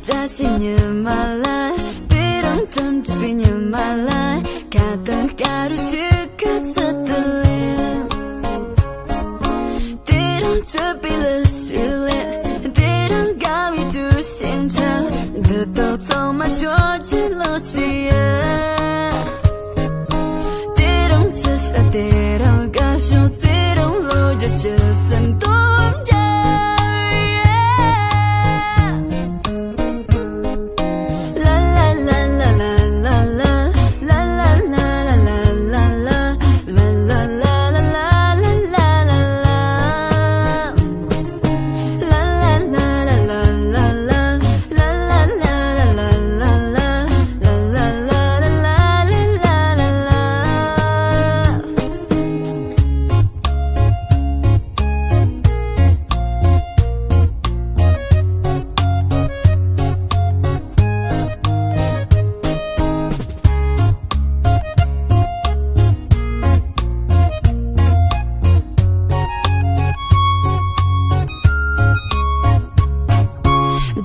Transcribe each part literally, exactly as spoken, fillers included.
བཀྲ་ཤིས་ཉི་མ་ལ། དེ་རིང་དམ་གྲུ་པའི་ཉི་མ་ལ། ཁ་དང་དཀར་རུ་ཆུ་ཁ་ཚ་དུ་ལེན། དེ་རིང་གྲུ་པའི་ལུ་ཞིག་ལེན། དེ་རིང་དགའ་བའི་གྲུ་ཤིང་ཆ། འདི་དག་ཚང་མ་ཆོས་ཀྱི་ལོ་ཆི་ཡ། དེ་རིང་ཅི་ཤ་དེ་རིང་དགའ་ཤོག་དེ་རིང་ལོ་རྒྱུ་ཅི་སེམས་སྟོང་རྒྱ།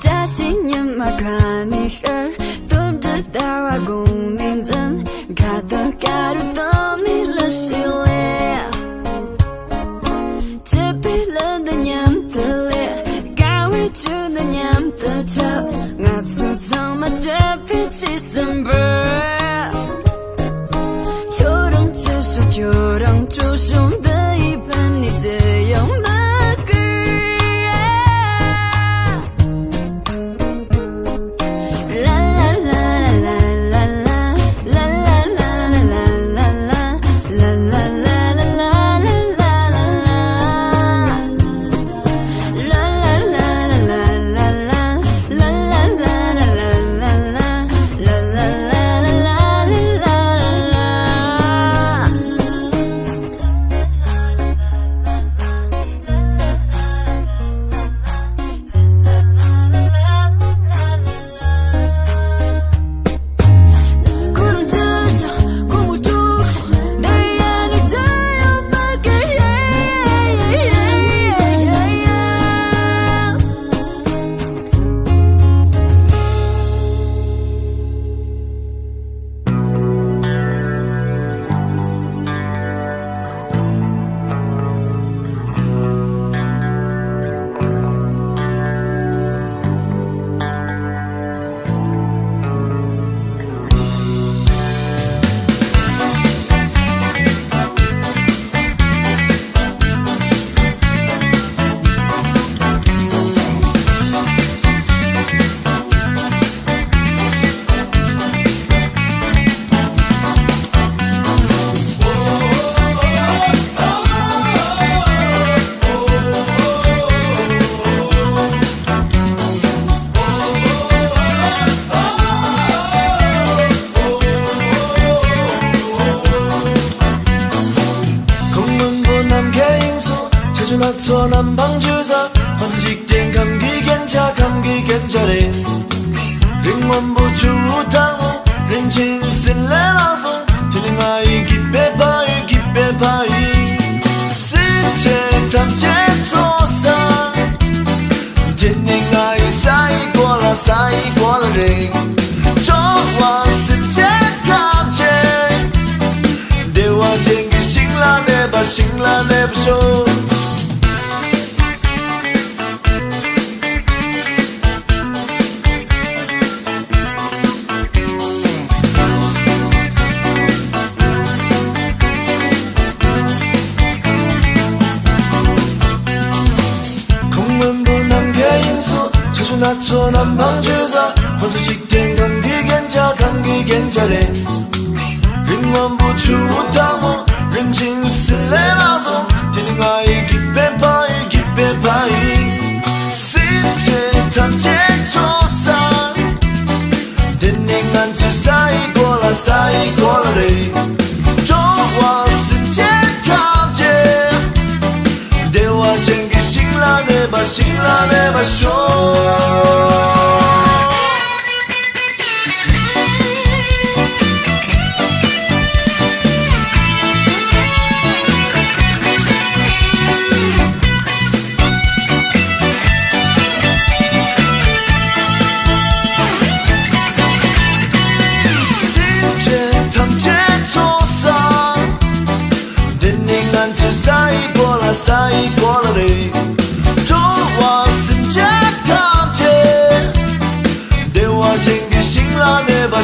བཀྲ་ཤིས་ཉི་མ་ཁ་ནས་ཤར། དོན་འགྲུབ་ཟླ་བ་དགུང་ནས་འཛིན། ཁ་དོག་དཀར་རུ་དོན་ནས་ལུ་ཞིག་ལེན། གྲུ་པའི་ལུ་འདི་མཉམ་དུ་ལེན། དགའ་བའི་གྲུ་འདི་མཉམ་དུ་འཁྲབ། ང་ཚོ་ཚང་མ་གྲུ་པའི་གྲས་སུ་འབུད། ཁྱོད་རང་ཅི་ཤོག་ཁྱོད་རང་ཅི་ཤོག་འདི་ཡི་ཕན་ནི་ཅི་ཡང་མི་དགོས། ཁོང་སྔོན་པོ་ནམ་མཁའི་དབྱིངས་སུ། ཆ་ཆུ་སྣ་ཚོགས་གནམ་འཕང་འཇུ་ས། ཁོ་ཚོ་འཇིག་རྟེན་ཁམས་ཀྱི་རྒྱན་ཆ། ཁམས་ཀྱི་རྒྱན་ཆ་རེད། རི་སྔོན་པོ་ཆུ་བོ་དྭངས་མོ། རིན་ཆེན་སྲིན་ལས་ལངས་སོང་། དེ་ནི་ང་ཡི་སྐྱིད་པའི་ཕ་ཡུལ། སྐྱིད་པའི་ཕ་ཡུལ། སེམས་ཅན་ཐམས་ཅད་འཚོ་ས། དེ་ནི་ང་ཡི་ས་ཡི་གོ་ལ། ས་ཡི་གོ་ལ་རེད། འགྲོ་བ་སེམས་ཅན་ཐམས་ཅད་བདེ་བ་ཅན་གྱི་ཞིང་ལ་གནས་པ། ཞིང་ལ་གནས་པར་ཤོག་ཁོང་སྔོན་པོ་ནམ་མཁའི་དབྱིངས་སུ། ཆ་ཆུ་སྣ་ཚོགས་གནམ་འཕང་འཇུ་ས། ཁོ་ཚོ་འཇིག་རྟེན་ཁམས་ཀྱི་རྒྱན་ཆ། ཁམས་ཀྱི་རྒྱན་ཆ་རེད། རི་སྔོན་པོ་ཆུ་བོ་དྭངས་མོ། རིན་ཆེན་སྲིན་ལས་ལངས་སོང་། དེ་ནི་ང་ཡི་སྐྱིད་པའི་ཕ་ཡུལ། སྐྱིད་པའི་ཕ་ཡུལ། སེམས་ཅན་ཐམས་ཅད་འཚོ་ས། དེ་ནི་ང་ཚོའི་ས་ཡི་གོ་ལ། ས་ཡི་གོ་ལ་རེད། འགྲོ་བ་སེམས་ཅན་ཐམས་ཅད་བདེ་བ་ཅན་གྱི་ཞིང་ལ་གནས་པ། ཞིང་ལ་གནས་པར་ཤོག་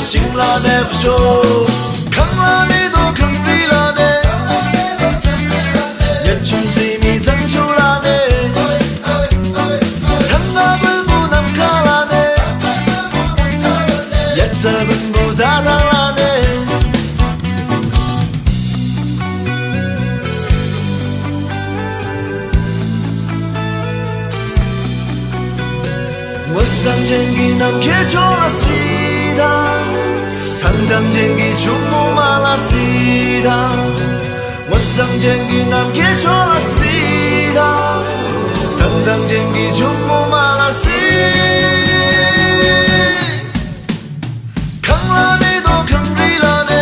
ཤིང་ལ་ནས་བུ་ཤོ། ཁང་ལ་མི་དོ་ཁང་རི་ལ་ནས། ཡ་ཆུང་སི་མི་ཚང་ཆུ་ལ་ནས། ཐང་ང་བུ་བུ་ནམ་ཁ་ལ་ནས། ཡ་ཚ་བུན་བུ་ཟ་ཐང་ལ་ནས། ངོ་སྲང་ཅན་གྱི་ནམ་མཁའི་ཕྱོགས་ལ་སྲིད་དང་། ཐང་ཚང་ཅན་གྱི་ཆུ་མོ་མ་ལ་སྲིད་དང་། ངོ་སྲང་ཅན་གྱི་ནམ་མཁའི་ཕྱོགས་ལ་སྲིད་དང་། ཐང་ཚང་ཅན་གྱི་ཆུ་མོ་མ་ལ་སྲིད། ཁང་ལ་མི་དོ་ཁང་རི་ལ་ནས།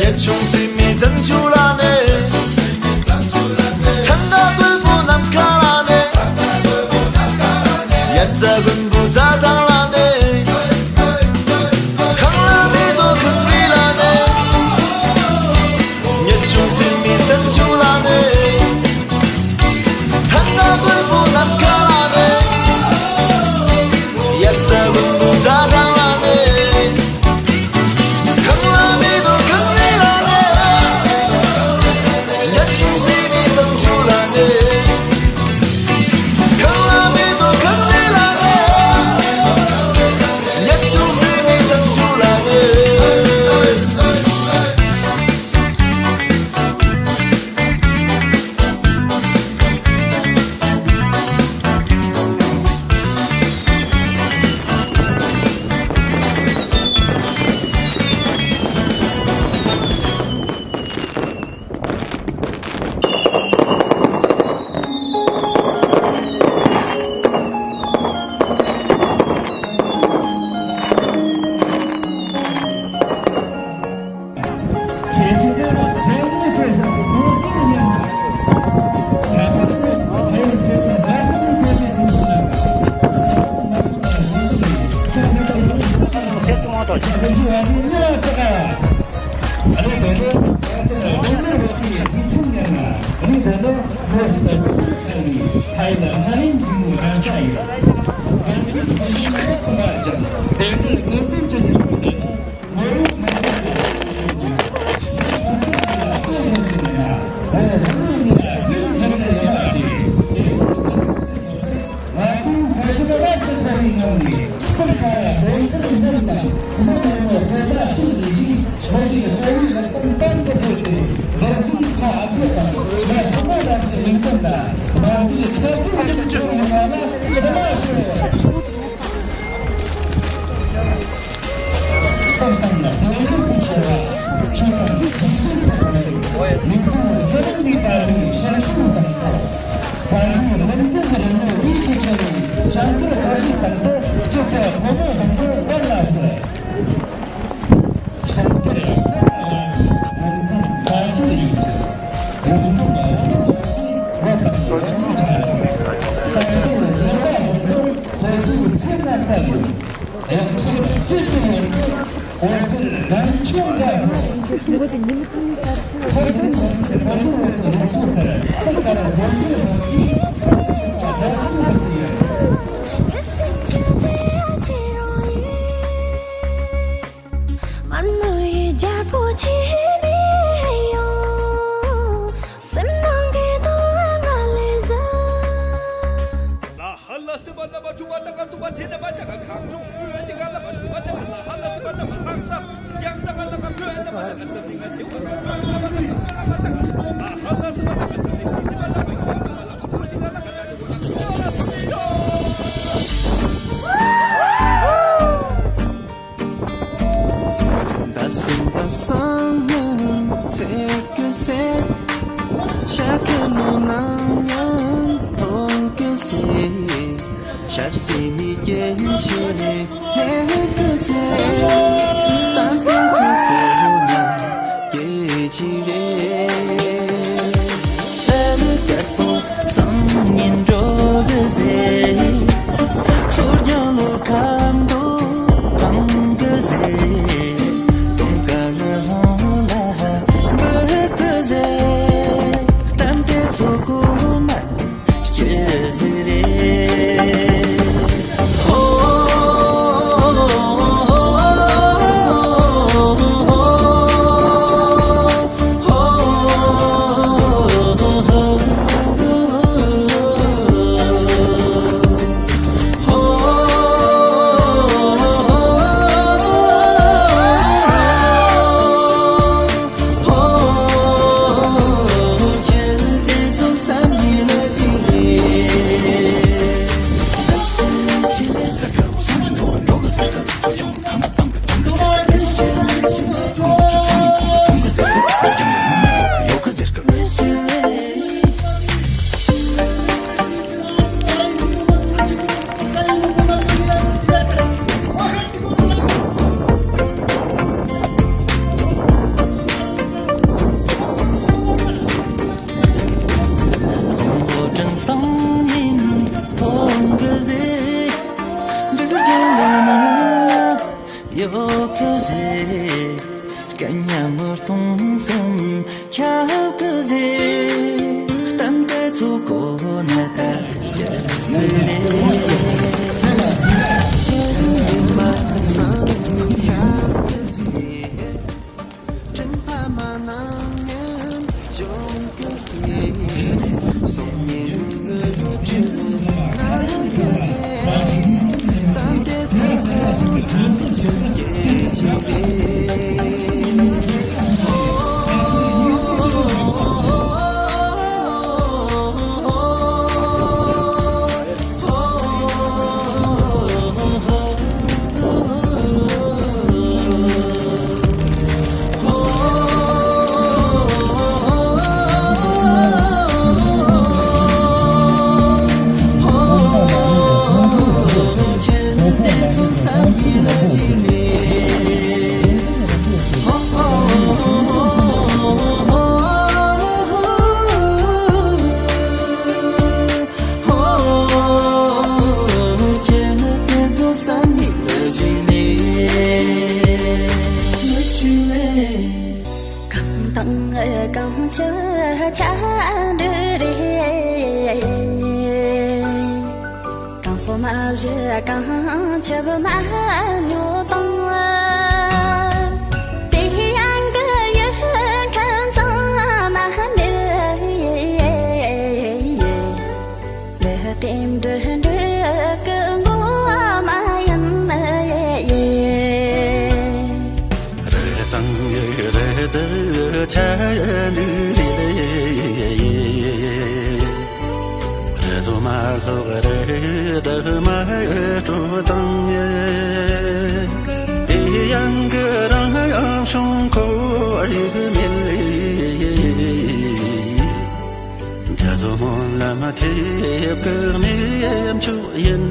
ཡ་ཆུང་སི་མི་ཚང་ཆུ་ལ་ནས། ཐང་ང་བུན་བུ་ནམ་ཁ་ལ་ནས། ཡ་ཚ་བུན་བུ་ཟ་ཚང་ལ་ནས། ཁང་ལ་མི་དོ་ཁང་རི་ལ་ནས། ཡ་ཆུང་སི་མི་ཚང་ཆུ་ལ་ནས། ཐང་ང་བུན་བུ་ནམ་ཁ་ལ་ནས། ཡ་ཚ་བུན་བུ་ཟ་ཐང་ལ་ནས། ཁང་ལ་མི་དོ་ཁང་རི་ལ་ནས། ཡ་ཆུང་སི་མི་ཚང་ཆུ་ལ་ནས། ཁང་ལ་མི་དོ་ཁང་རི་ལ་ནས། ཡ་ཆུང་སི་མི་ཚང་ཆུ་ལ་ནས། གང་དང་གང་ཆུ་ཆ་འདྲ་རེད། གང་སོ་མ་བཞི་གང་ཆུ་མ་ཉོ་དང་། དེ་ཡང་གི་ཡུལ་ཁམས་ཚང་མ་མེད། ལས་དེ་འདྲ་འདྲ་གི་ངོ་མ་ཡིན་ནི་ཡིན། རི་དང་རི་དུ་ཆ་ལུ་རི་ལས། རི་བཟོ་མ་ལྷོག་རི་དུ་མ་སྤྲོ་དང་། དེ་ཡང་གི་རང་བྱུང་ཁོར་ཡུག་མེད། རྒྱ་མཚོ་སྨོན་ལམ་ཐེབས་ཀྱི་གནས་མཆོག་ཡིན།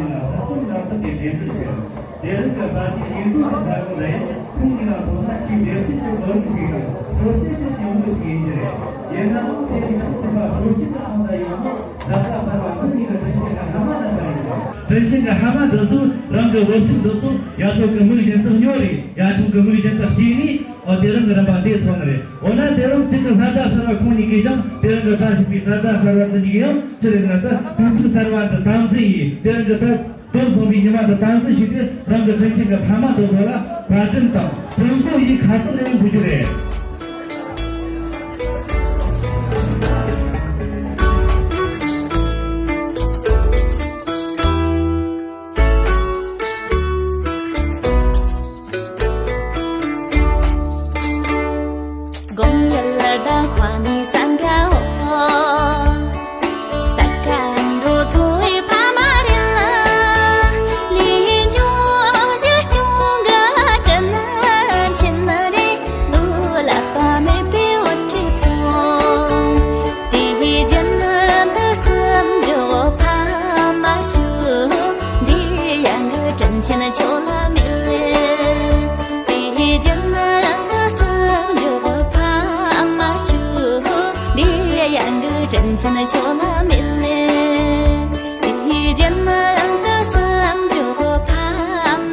དེ་རིང་གི་བཀྲ་ཤིས་ཡིན་དུས་ཀྱི་ཟླ་གོང་ལ་ཡིན། ཁོང་གཉིས་ལ་མཚོན་ན་ཆེས་འབྲེལ་མཐུད་ཀྱི་རྡོ་རིང་ཞིག་དང་གྲོགས་བྱེད་ཀྱི་གཅུང་མོ་ཞིག་ཡིན་གྱི་རེད། ཡིན་ནའང་དེ་ཡང་སྲིད་པ་འགྲོ་བྱེད་ཀྱི་ཨང་དང་ཡང་ན་ཟླ་ཟླ་གསར་བ་ཁོང་གཉིས་ཀྱི་དྲིན་ཆེན་གྱི་ཕ་མ་རྣམ་པ་ཡིན། དྲིན་ཆེན་གྱི་ཕ་མ་འདི་ཚོས་རང་གི་བུ་ཕྲུག་འདི་ཚོ་ཡ་ཐོག་གི་མིག་བཞིན་དུ་སྨྱོ་རེ། ཡ་ཆུང་གི་མིག་བཞིན་དུ་གཅེས་ནས། འོ་དེ་རིང་གི་རིམ་པ་འདི་ཐོག་ནས་རེད། འོ་ན་དེ་རིང་དེ་གི་གཟའ་ཟླ་གསར་བ་ཁོང་གཉིས་ཀྱིས་ཀྱང་དེ་རིང་གི་བཀྲ་ཤིས་པའི་གཟའ་ཟླ་གསར་བ་འདི་གཉིས་ཀྱི་ཡང་ཅི་རེད་ཟེར་ན། ད་དུས་ཚིགས་གསར་བ་འདི་དམ་འཛིན་ཡིན། དེ་རིང་གི་ད་དོན་བཟང་བའི་ཉི་མ་འདི་དམ་འཛིན་བྱས་ཏེ། རང་གི་དྲིན་ཆེན་གྱི་ཕ་མ་དེ་ཚོ་ལ་བཀའ་དྲིན་དང་དྲིན་གཟོ་ཡི་ཁ་གསབ་ལེན་དགོས་རྒྱུ་རེད། དགོང་ཡལ་ཟླ་ཁ་ནས་ས་འགའ་འོ། ས་ག་འགྲོ་ཚོ་བའི་ཕ་མ་རེད་ལ། ལས་འབྱུང་གཞི་སྐྱོང་གི་དྲིན་ཆེན་རེད། ལོ་ལ་པ་མེད་པའི་བུ་ཁྲིད་ཚོ། དེའི་རྒྱུན་དུ་བརྩི་འཇོག་ཕ་མ་ཞུ། འདི་ཡང་གི་དྲིན་ཆེན་ཁྱོད་ལ་མེད། དེའི་རྒྱུན་དུ་བརྩི་འཇོག་ཕ་མ་ཞུ། འདི་ཡང་གི་དྲིན་ཆེན་ཁྱོད་ལ་མེད། དེའི་རྒྱུན་དུ་བརྩི་འཇོག་ཕ་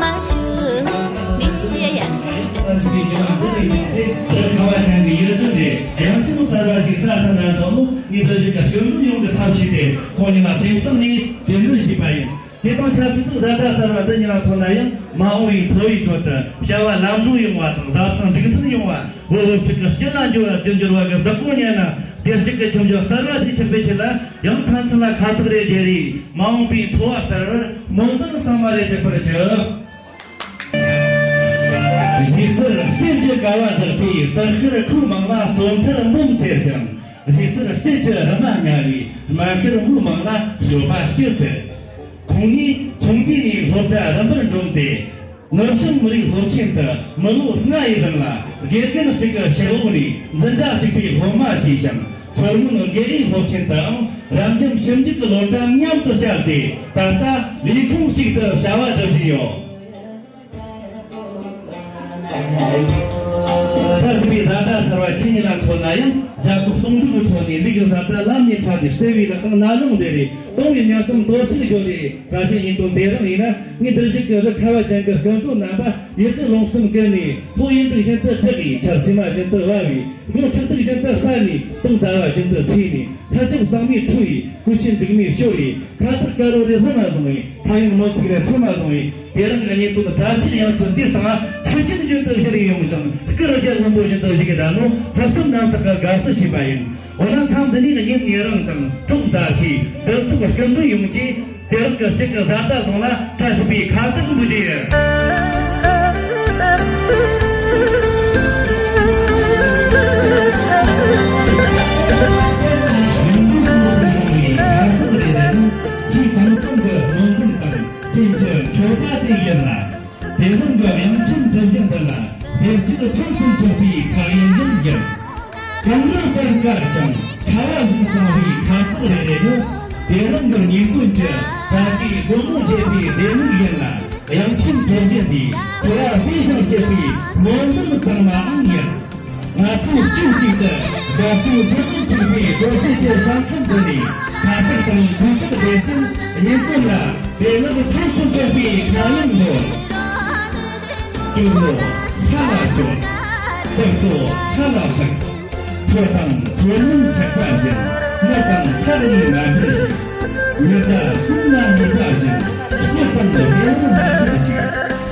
མ་ཞུ། འདི་ཡང་གི་དྲིན་ཆེན་ཁྱོད་ལ་མེད། ཁ་བ་ཅན་གྱི་ཡུལ་དུ་འདྲེ་ཡང་ཅིག་གསར་དུ་ན་དང་མོ་ཉིད་དུ་རིགས་ཀྱི་སྐྱོན་ཀུན་ཡོང་གི་ཚབ་བྱས་ཏེ། ཁོང་ཉིད་ལ་སེམས་གཏིང་ནས་དེ་འདྲ་བྱས་པ་ཡིན། བྱེད་སྟངས་ཆབ་སྲིད་དང་བཟའ་ཟླ་གསར་བ་འདི་ཉིད་ལ་མཚོན་ན་ཡང་། མ་འོངས་པའི་འཚོ་བའི་ཁྲོད་དུ་བྱ་བ་ལམ་འགྲོ་ཡོང་བ་དང་བཟའ་ཚང་འགྲིག་མཐུན་ཡོང་བ། བུ་བུ་ཕྲུག་གི་སྤྱི་ལ་འབྱོར་བ་རྒྱུ་འབྱོར་བ་གི་བདག་པོ་ཉན་ན། དེ་གཅིག་གི་ཁྱིམ་རྒྱུད་གསར་བ་དེ་ཆགས་པའི་ཆེད་ལ་ཡང་ཕན་ཚུན་ལ་ཁ་ཐུག་རེ་རྒྱལ་རེ། མ་འོངས་པའི་འཚོ་བ་གསར་བར་སྨོན་འདུན་གཙང་མ་རེ་གྲུབ་པར་ཞུ། བཞུགས་སར་གསེར་གྱི་ཀ་བ་བཏགས་པའི་སྟག་ཤར་ཁོའི་མིང་ལ་སོ་ཐར་འབུམ་ཟེར་ཞིང་། བཞུགས་སར་སྐྱིད་ཀྱི་རི་མ་ཉ་བའི་སྨན་ཤར་མོའི་མིང་ལ་སྐྱོབ་པ་སྐྱིད་ཟེར། ཁོང་གཉིས་ཆུང་དུས་ནས་སློབ་གྲྭ་རིམ་པར་འགྲིམས་ཏེ། ནུབ་བྱང་མི་རིགས་སློབ་ཆེན་དུ་མི་ལོ་ལྔ་ཡི་རིང་ལ་དགེ་རྒན་གཅིག་གི་ཕྱག་འོག་ནས་འཛིན་གྲྭ་གཅིག་པའི་སློབ་མ་བྱས་ཤིང་། མཚོ་སྔོན་དགེ་རྒན་སློབ་ཆེན་དུའང་རབ་འབྱམས་ཞིབ་འཇུག་གི་ལོ་ཟླ་མཉམ་དུ་བསྐྱལ་ཏེ། ད་ལྟ་ལས་ཁུངས་གཅིག་ཏུ་བྱ་བ་སྒྲུབ་བཞིན་ཡོད། ད་ཕྱི་པའི་བཟའ་ཟླ་གསར་བ་ཁྱེད་ཉིད་ལ་མཚོན་ན་ཡང་། རྒྱ་ཁོག་གསོག་འདུག་གི་ཁྲོད་ནས་ལུས་ཀྱི་བཟའ་ཟླ་ལམ་ནས་ཕྲ་སྟེ། བརྩེ་བའི་ལག་རྡང་ན་ལོང་སྦྲེལ་རེ། གཏོང་བའི་སྙིང་གཏམ་དོ་ཚིགས་བརྗོད་རེ། བཀྲ་ཤིས་ཉིན་ཐོ་འདི་རང་ཡིན་ན། ངས་འདིར་བཞུགས་ཀྱི་རི་ཁ་བ་ཅན་གྱི་སྐུ་མགྲོན་རྣམ་པ་ཡིད་དུ་རླུང་གསུམ་ཀུན་ནས། ལྷོ་ཡིན་དུ་བཞིན་དུ་གྲགས་ཀྱིས། ཆབ་སྲིད་མ་བཞིན་དུ་བབས་པའི། དགུང་ཁྲི་གདུགས་བཞིན་དུ་གསལ་ནས། དུང་ཟླ་བ་བཞིན་དུ་ཚེས་ནས། ལྷ་ལྕམ་གཙང་མའི་ཁྲོད་ཡི། གོས་ཆེན་འབྲུག་མའི་ཞོལ་ཡི། ཁ་ཐུག་དཀར་རོ་རེ་ལྷུ་མ་བཟུང་བའི། ཕ་ཡུལ་མོ་ཐུག་རེ་སུ་མ་བཟུང་བའི། དེ་རིང་གི་གཉེན་སྟོན་བཀྲ་ཤིས་དབྱངས་ཅན་འདི་སྟེང་ཆུ་ཆེན་བཞིན་དུ་བཞུར་ཡོང་ཞིང་། སྐུ་རུ་རྒྱལ་བློན་པོ་བཞིན་དུ་བཞུགས་ཀྱི་ད་ནོ། ལྷག་བསམ་རྣམ་དག་གི་དགའ་བསུ་ཞུས་པ་ཡིན། འོ་ན་མཚམས་འདི་ནས་གཉེན་ཉེ་རིང་དང་གྲོགས་མཛའ་བཤེས། གདུག་ཚོགས་སྐུ་མགྲོན་ཡོངས་ཀྱིས། དེ་རིང་གི་གཅིག་གི་བཟའ་ཟླ་ཟུང་ལ་བཀྲ་ཤིས་པའི་ཁ་བཏགས་འབུལ་རྒྱུ་ཡིན། ཆེས་གང་བཟང་གི་སྨོན་འདུན་དང་སེམས་ཀྱི་མཆོད་པ་དེ་ཡིན་ལ། དེ་རིང་གི་དབྱངས་ཅན་གྲུ་བཞི་འདི་ལ། དེ་གཅིག་ཐོན་སུམ་ཚོགས་པའི་ཁ་དབྱིངས་ཡིན་ཡིན། གངས་རི་ལྟར་དཀར་ཞིང་ཁ་བ་བཞིན་གཙང་བའི་ཁ་བཏགས་རེ་རེ་ནི། དེ་རིང་གི་ཉིན་ཀུན་གྱི་ད་ལྟའི་སྒོ་མོ་འབྱེད་པའི་ལྡེ་མིག་ཡིན་ལ། དབྱངས་ཅན་གྲུ་བཞི་འདིས་འཚོ་བ་བདེ་ཞིང་སྐྱིད་པའི་སྨོན་འདུན་གཙང་མའང་ཡིན། ང་ཚོ་ཕྱོགས་གཅིག་ཏུ་དགའ་སྤྲོའི་སྡེར་མོ་འཚིག་པའི་རྡོ་རྗེ་གི་ཞིང་ཁམས་འདི་ནས། ཁ་བཏགས་དང་ཁུངས་གཏུགས་བདེ་ཅན་ཉིན་ཀུན་ལ། དེ་ནི་ཐོས་བསམ་སྒོམ་པའི་ཁ་ཡིན་ནོ། སྐྱོར་མོ་ལྷ་ལ་སྐྱོར། ཕག་སོ་ལྷ་ལ་ཕག། ཐོ་དང་ཐོ་ནུམ་ཚེག་པ་བཞིན། མི་དང་ཐག་ཉེ་མ་འཕྲད་ཞིང་། མི་དགའ་ཤུགས་ན་ནུས་པ་བཞིན། སྤྱི་དང་བདེ་བར་མ་འཕྲད་ཞིང་།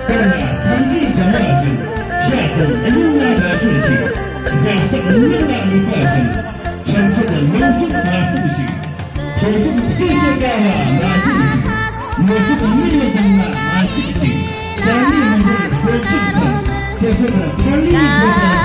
གང་ལ་སངས་རྒྱས་འཇམ་པ་བཞིན། ཤ་དང་སྙིང་ལ་མ་འཕྲད་ཞིང་། ལྗགས་སྲེག་མིག་ལ་ནུས་པ་བཞིན། ཆང་ཁྲིད་ལོངས་སྤྱོད་མ་གཏོང་ཞིང་། ཕོ་སོགས་སྲས་ཀྱི་ཀ་བ་མ་བཅད་ཅིང་། མི་སོགས་མི་ཡི་གདོང་ལ་མ་བཅད་ཅིང་། ཅང་མི་མི་འབོར་ལྟོ་ཚིག་ཙམ། ཚེ་ཕོད་ཐར་ལུས་ཚེ་ཕོད་ཐོབ།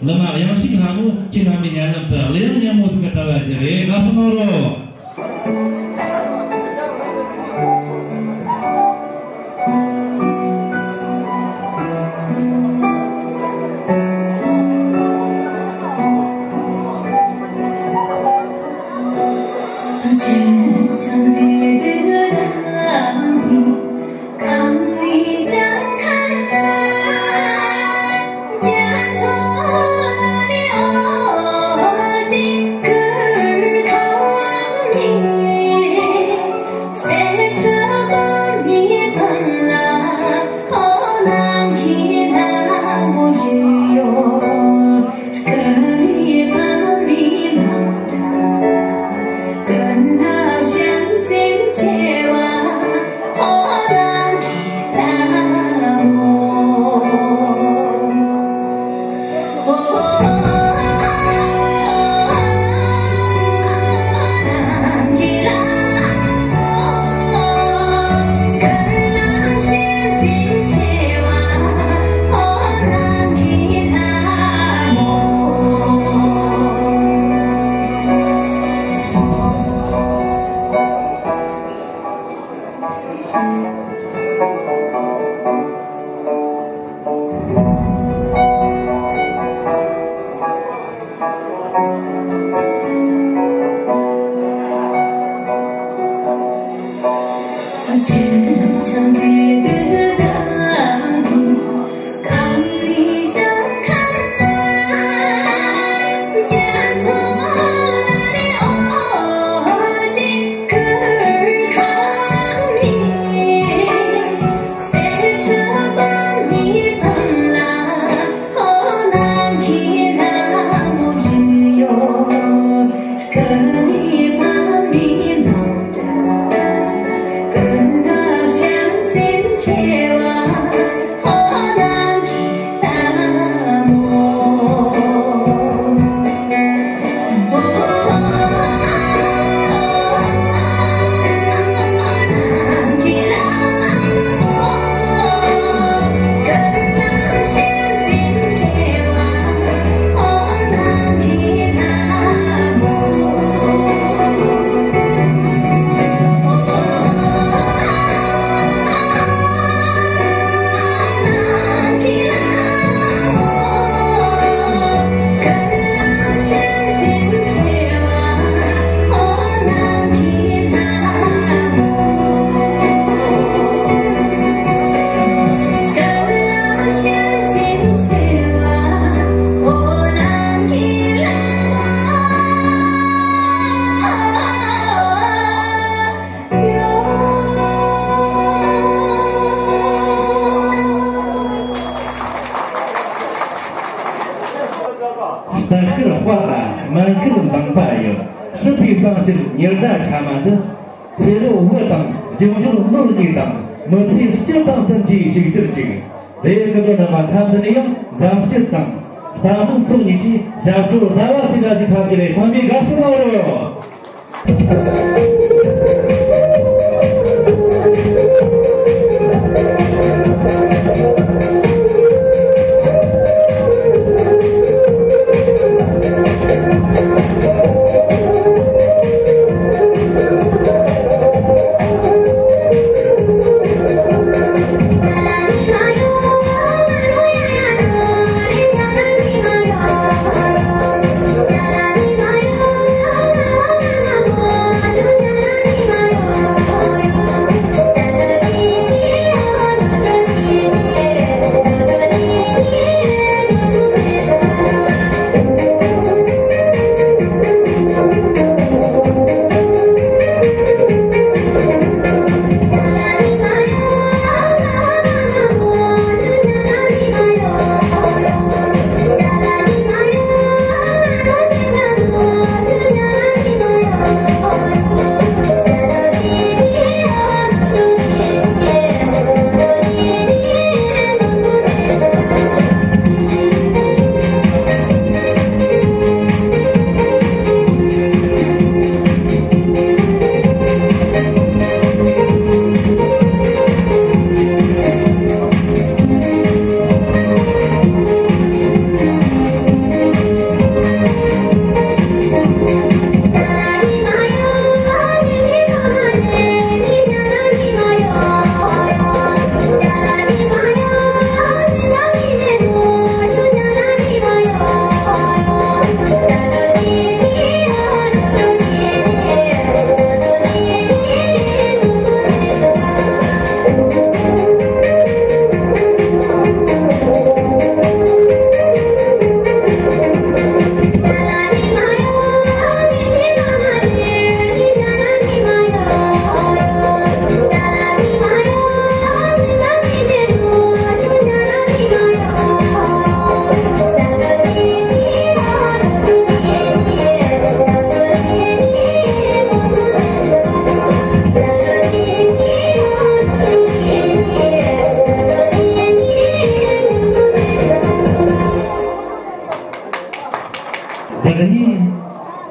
ལི་མ་གཡང་ཞིག་ལྷ་མོ་ཁྱེད་རྣམ་པའི་སྙན་ལམ་དུ་གླུ་དབྱངས་སྙན་མོ་ཟིག་གི་ལྟ་བ་བརྒྱབ་རེད། དགའ་བསུ་གནང་རོགས། རྟ་ཁར་དཔའ་ལ་སྨན་ཁར་མཛངས་པ་ཡོད། སྲིད་པའི་གཙང་ཕྱིར་ཉི་ཟླ་ཆ་མ་འདི། ཚེ་ལོ་བུ་དང་རྒྱུ་འབྱོར་ནོར་གཉིས་དང་། མི་ཚེ་སྐྱིད་དང་སེམས་ཀྱི་གཅིག་གྱུར་ཅིག་རེད། སྐུ་མགྲོན་རྣམ་པ། མཚམས་འདི་ནས་ཡང་འཛམ་སྤྱི་དང་རྟ་ནོར་ཚོགས་གཉིས་ཀྱིས་ཞབས་བྲོ་ཟླ་བ་གཅིག་ར་ཞིག་འཁྲབ་ཀྱི་རེད། ཚང་མས་དགའ་བསུ་གནང་རོགས།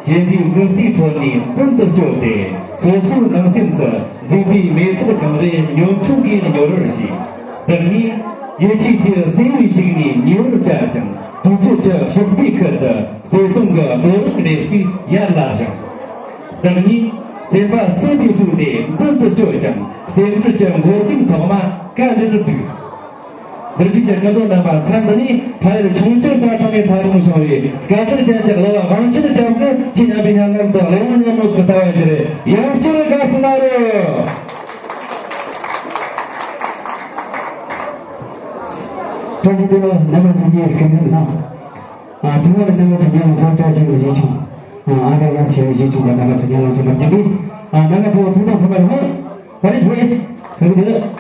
གཞན་སྡེའི་དངུལ་རྩིས་ཁྲོད་ནས་མདུན་དུ་བསྐྱོད་དེ། སོ་སོའི་ནང་སེམས་སུ་མཛེས་པའི་མེ་ཏོག་གང་རེ་ཉོ་ཆུང་གིས་ཉོ་རོལ་ཞིག་བདག་ཉིད་ཡིད་ཆེས་ཀྱི་སེམས་ཡུལ་ཞིག་ནས་ཉེ་བར་བཀྲ་ཞིང་། དུས་ཚོད་ཀྱི་ཞོགས་པའི་ཁུལ་དུ་བརྩེ་དུང་གི་གློ་བུར་རེ་ཞིག་ཡར་ལངས་ཤིང་། བདག་ཉིད་སེམས་པ་སེམས་པའི་ཧྲུལ་ཏེ་མདུན་དུ་བསྐྱོད་ཅིང་། རྟེན་འབྲེལ་གྱི་མགོ་རྟིང་ཐོག་མ་ག་ལེར་བསྒྲིགས། འདིར་བཞུགས་ཀྱི་སྐུ་མགྲོན་རྣམ་པ། མཚམས་འདི་ནས་ཕ་ཡུལ་ཁྱུང་མཆུ་རྩྭ་ཐང་ནས་འཚར་ལོངས་བྱུང་བའི་སྐད་གྲགས་ཅན་གྱི་གླུ་བ་དབང་ཆེན་སྐྱབས་ཀྱིས་ཁྱེད་རྣམ་པའི་སྙན་ལམ་དུ་གླུ་བ་ཉམས་ནོར་གྱི་ལྟ་བ་ཞུ་རེ། ཡང་བསྐྱར་དགའ་བསུ་གནང་རོགས། བཀྲ་ཤིས་བདེ་ལེགས། རྣམ་པ་ཚོ་ཉིད་སྐུ་མགྲོན་ལགས། ཨ། ཐོག་མར་རྣམ་པ་ཚོ་ཉིད་ལ་འཚམས་འདྲི་ཞུ་བའི་གཞིས་ཆུང་། ཨ། ཨ་དྲག་ཡང་ཞུ་བའི་གཞིས་ཆུང་གི་རྣམ་པ་ཚོ་ཉིད་ལ་འཚམས་འདྲི་ཞུ་བའི། ཨ། རྣམ་པ་ཚོ་ཐུགས་དམ་ཐོག་མར་ཧོ། བ་རི་ཧེ། བ་རི་ཧེ།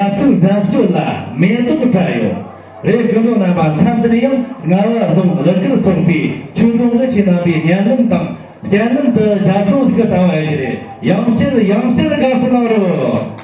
ང་ཚོའི་རྒྱབ་སྐྱོར་ལ་མེ་ཏོག་བཀྲ་ཡོད་རེད། སྐུ་མགྲོན་རྣམ་པ། མཚམས་འདིར་ཡང་རྔ་བ་རྫོང་གླུ་གར་ཚོགས་པའི་ཆོས་སྒྲོན་གྱིས་ཁྱེད་རྣམ་པའི་སྙན་ལམ་དང་། སྤྱན་ལམ་དུ་ཞབས་བྲོ་ཞིག་བཏང་བ་ཡིན་རེད། ཡང་བསྐྱར་ཡང་བསྐྱར་དགའ་བསུ་གནང་རོགས།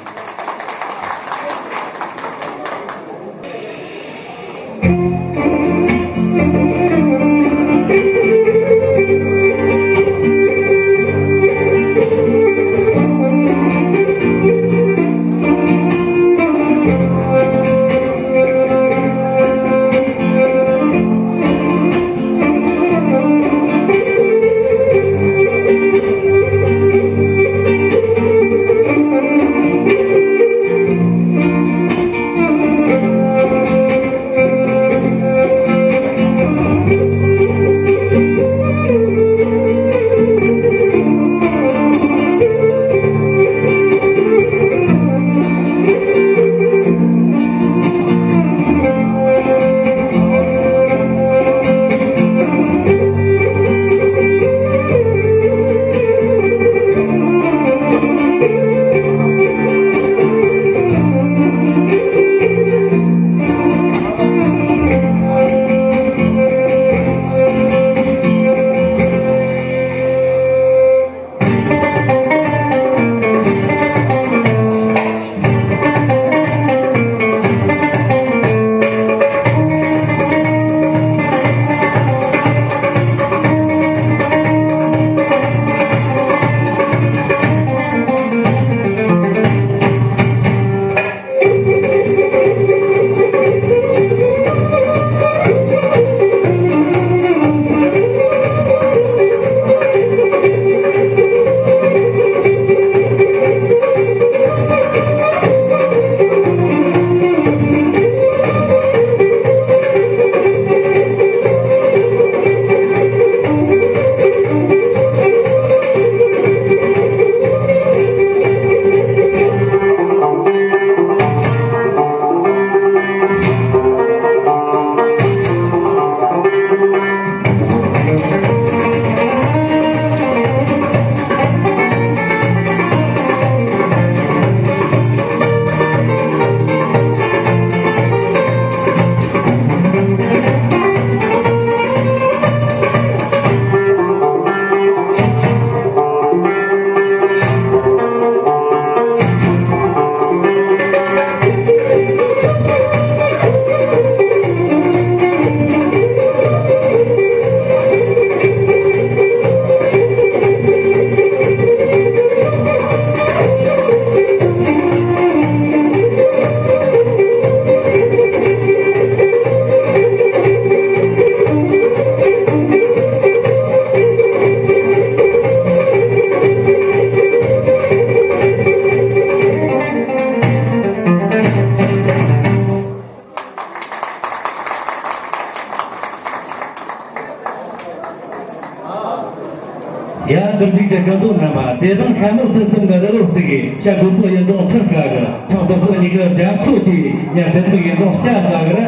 འདིར་བཞུགས་ཀྱི་སྐུ་མདོག་རྣམ་པ་དེ་དང་ཤ་མོ་དུ་གསུམ་གྱི་རི་ལོ་ཚིག་གི་ཤ་དགུ་པོ་ཡིན་དང་ཐུར་དཀའ་གི་ཆང་དུ་སོགས་གཉིས་ཀྱི་རྒྱ་མཚོ་ཆེ་ཉ་ཟེར་དུ་ཡིན་དང་སྐྱ་དཀའ་གི་ར།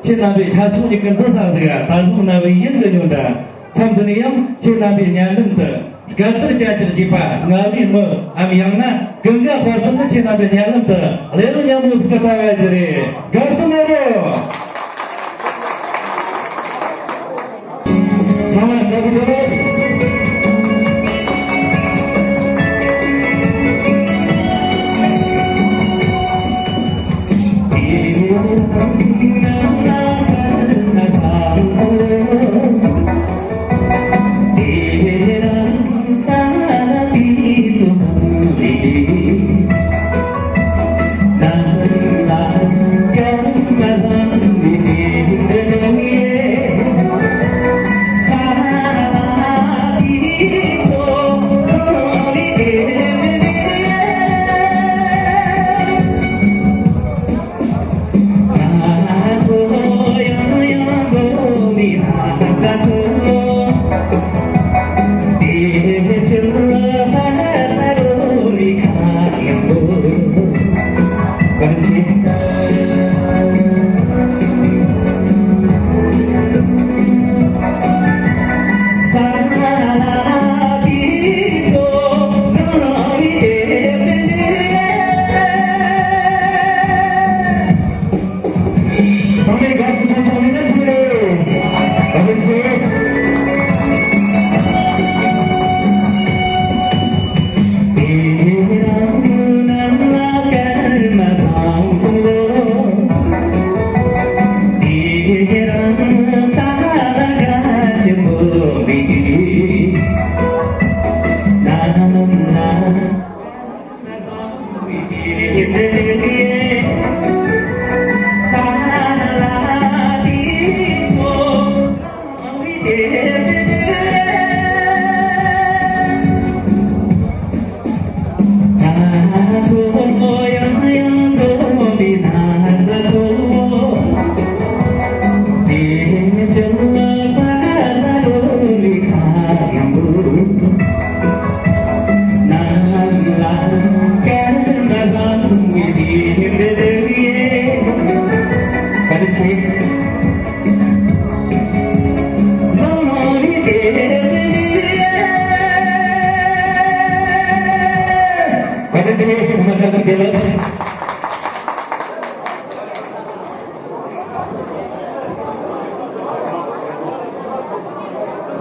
ཁྱེད་རྣམ་པའི་ཆ་ཚོགས་གཉིས་ཀྱི་འདུ་ས་ཟིག་ད་ལུག་ན་བའི་ཡིན་གི་ཉོན་འདྲ། མཚམས་འདི་ནས་ཡང་ཁྱེད་རྣམ་པའི་སྙན་ལམ་དུ་དགའ་ལྡིར་ཅན་གྱི་བྱིས་པ་ང་བའི་མི་འམ་ཡང་ན་ཀུན་དགའ་དཔལ་བཟང་ནི་ཁྱེད་རྣམ་པའི་སྙན་ལམ་དུ་ལེ་ལོ་མཉམ་མོ་ཟིག་གི་ལྟ་བ་ཟིག་རེད། དགའ་བསུ་མེད་རོ།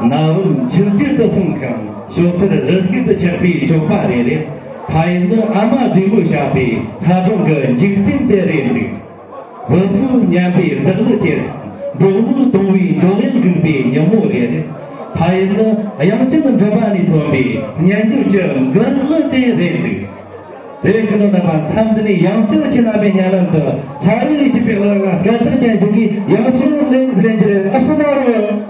ནགས་འོད་ཆུ་རྒྱུད་དུ་ཕུང་ཁང་། ཞོགས་ཚར་རི་སྐེད་དུ་ཆགས་པའི་ཞོགས་པ་རེ་རེ། ཕ་ཡུལ་ནི་ཨ་མ་བགྲེས་མོས་བཞག་པའི་ལྷ་སྒྲུང་གི་འཇིག་རྟེན་དེ་རེད་འདུག། བུ་ཕྲུག་ཉམས་པའི་ཟག་ལུས་ཀྱི། འབྲོག་མོས་གཏོང་བའི་འབྲོག་གླིང་འགུགས་པའི་ཉིན་མོ་རེད། ཕ་ཡུལ་ནི་དབྱངས་ཅན་མགྲིན་པ་ནས་ཐོན་པའི་སྙན་འཇེབས་ཀྱི་མགུར་གླུ་དེ་རེད་འདུག། རེད། ཁྱེད་རྣམ་པ་མཚམས་འདི་ནས་ཡང་བསྐྱར་ཁྱེད་རྣམ་པའི་སྙན་ལམ་དུ་ལྷ་རི་ལས་བྱེད་པའི་གླུ་ལ་དགའ་ཚོར་ཅན་ཞིག་གིས་ཡང་བསྐྱར་ལན་ཟེར་རྒྱུ་རེད། ཨ་སུ་ན་རོ།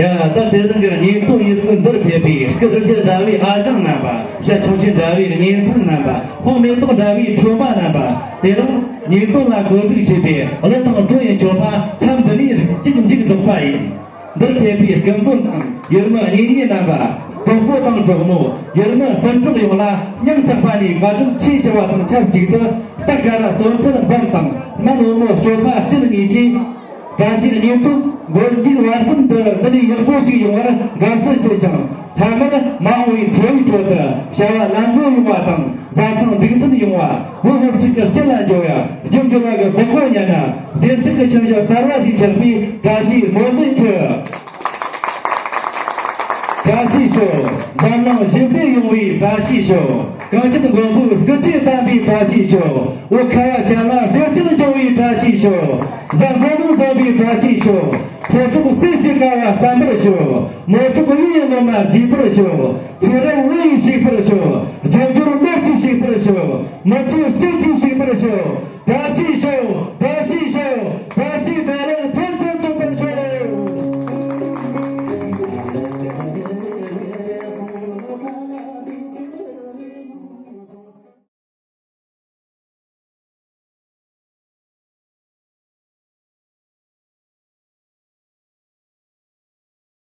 ཡ། ད་དེ་རིང་གི་བརྙན་ཐུང་ཡིད་དབང་འདིར་ཕེབས་པའི་སྐུ་ཕྲེང་རྒྱུད་འདྲ་བའི་ཨ་ཞང་རྣམ་པ། ཞྭ་ཆུང་ཆེན་འདྲ་བའི་གཉེན་ཚན་རྣམ་པ། ཧོང་མེ་ཏོག་འདྲ་བའི་ཁྲོན་པ་རྣམ་པ། དེ་རིང་བརྙན་ཐུང་ལ་གོ་སྒྲིག་བྱས་པའི་གླུ་དང་བྲོ་ཡི་མཆོད་པ་མཚམས་འདི་ནས་གཅིག་མཇུག་རྫོགས་པ་ཡིན། འདིར་ཕེབས་པའི་སྐུ་མགྲོན་དང་ཡུལ་མི་གཉེན་ཉེ་རྣམ་པ། གྲོགས་པོ་དང་གྲོགས་མོ། ཡུལ་མི་སྤུན་གྲོགས་ཡོངས་ལ་སྙིང་ཐག་པ་ནས་དགའ་སྤྲོ་ཆེ་ཞུ་བ་དང་ཆབས་ཅིག་ཏུ། སྟག་དཀར་སོ་ཐར་འབུམ་དང་མན་བུ་མོ་སྐྱོབ་པ་སྤྱིར་གཉིས་ཀྱིས། བཀྲ་ཤིས་གཉིས་ཐོག་འགོར་འདུག་བར་གསུམ་དུ་འདི་ནས་ཡག་པོ་ཞིག་ཡོང་བར་དགའ་བསུ་ཞུ་ཞིང་། མཐའ་མར་མ་འོངས་པའི་འཚོ་བའི་ཁྲོད་དུ་བྱ་བ་ལམ་འགྲོ་ཡོང་བ་དང་བཟའ་ཚང་འགྲིག་མཐུན་ཡོང་བ། བུ་སློབ་ཕྲུག་གི་སྤྱི་ལ་འབྱོར་བ། རྒྱུ་འབྱོར་བ་གི་བདག་པོ་ཉན་ན། བདེ་སྐྱིད་ཀྱི་ཁྱིམ་གཞིས་གསར་བ་ཞིག་ཆགས་པའི་བཀྲ་ཤིས་སྨོན་འདུན་ཞུ། བཀྲ་ཤིས་ཤོག་འཛམ་གླིང་ཞི་བདེ་ཡོང་བའི་བཀྲ་ཤིས་ཤོག་གངས་ཅན་མགོན་པོའི་སྐུ་ཚེ་བརྟན་པའི་བཀྲ་ཤིས་ཤོག་འོ་ཁ་བ་ཅན་ལ་བདེ་སྐྱིད་འབྱུང་བའི་བཀྲ་ཤིས་ཤོག་གཟའ་འཁོར་ལོ་འཛོམས་པའི་ བཀྲ་ཤིས་ཤོག་ཕོ་སྲོག་སེམས་ཀྱི་དགའ་བ་བརྟན་པར་ཤོག་མོ་སྲོག་གླུ་ཡི་ནོར་མ་རྒྱས་པར་ཤོག་ཚེ་རབས་བུ་ཡི་གཅིག་པར་ཤོག་རྒྱལ་འབྱོར་ལོ་གཅིག་གཅིག་པར་ཤོག་མི་ཚེ་གཅིག་གཅིག་